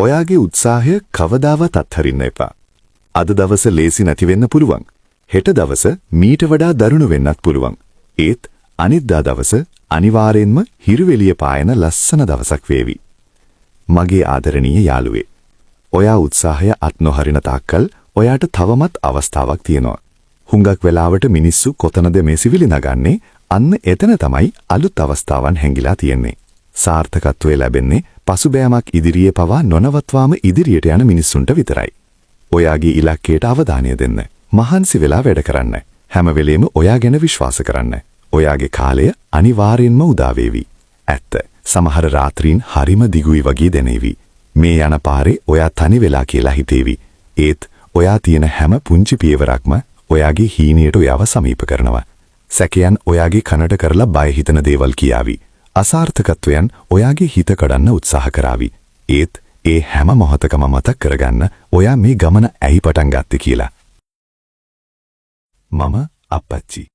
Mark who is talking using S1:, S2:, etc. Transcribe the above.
S1: ඔයාගේ උත්සාහය කවදාවත් අත්හරින්න එපා. අද දවස ලේසි නැති වෙන්න පුළුවන්. හෙට දවස මීට වඩා දරුණු වෙන්නත් පුළුවන්. ඒත් අනිද්දා දවස අනිවාර්යෙන්ම හිරු එළිය පායන ලස්සන දවසක් වේවි. මගේ ආදරණීය යාළුවේ, ඔයා උත්සාහය අත් නොහරින තාක්කල් ඔයාට තවමත් අවස්ථාවක් තියෙනවා. හුඟක් වෙලාවට මිනිස්සු කොතනද මේ සිවිලි නගන්නේ, අන්න එතන තමයි අලුත් අවස්ථාවන් හැංගිලා තියෙන්නේ. සාර්ථකත්වය ලැබෙන්නේ පසුබෑමක් ඉදිරියේ පවා නොනවත්වාම ඉදිරියට යන මිනිස්සුන්ට විතරයි. ඔයාගේ ඉලක්කයට අවධානය දෙන්න. මහන්සි වෙලා වැඩ කරන්න. හැම වෙලේම ඔයා ගැන විශ්වාස කරන්න. ඔයාගේ කාලය අනිවාර්යෙන්ම උදා වේවි. ඇත්ත. සමහර රාත්‍රීන් හරිම දිගුයි වගේ දැනේවි. මේ යන පාරේ ඔයා තනි වෙලා කියලා හිතේවි. ඒත් ඔයා තියන හැම පුංචි පියවරක්ම ඔයාගේ හීනයට ඔයාව සමීප කරනවා. සැකයන් ඔයාගේ කනට කරලා බය හිතන දේවල් කියාවි. අසාර්ථකත්වයන් ඔයාගේ හිත කඩන්න උත්සාහ කරාවි. ඒත් ඒ හැම මොහොතකම මතක් කරගන්න ඔයා මේ ගමන ඇයි පටන් ගත්තේ කියලා. මම අප්පච්චි.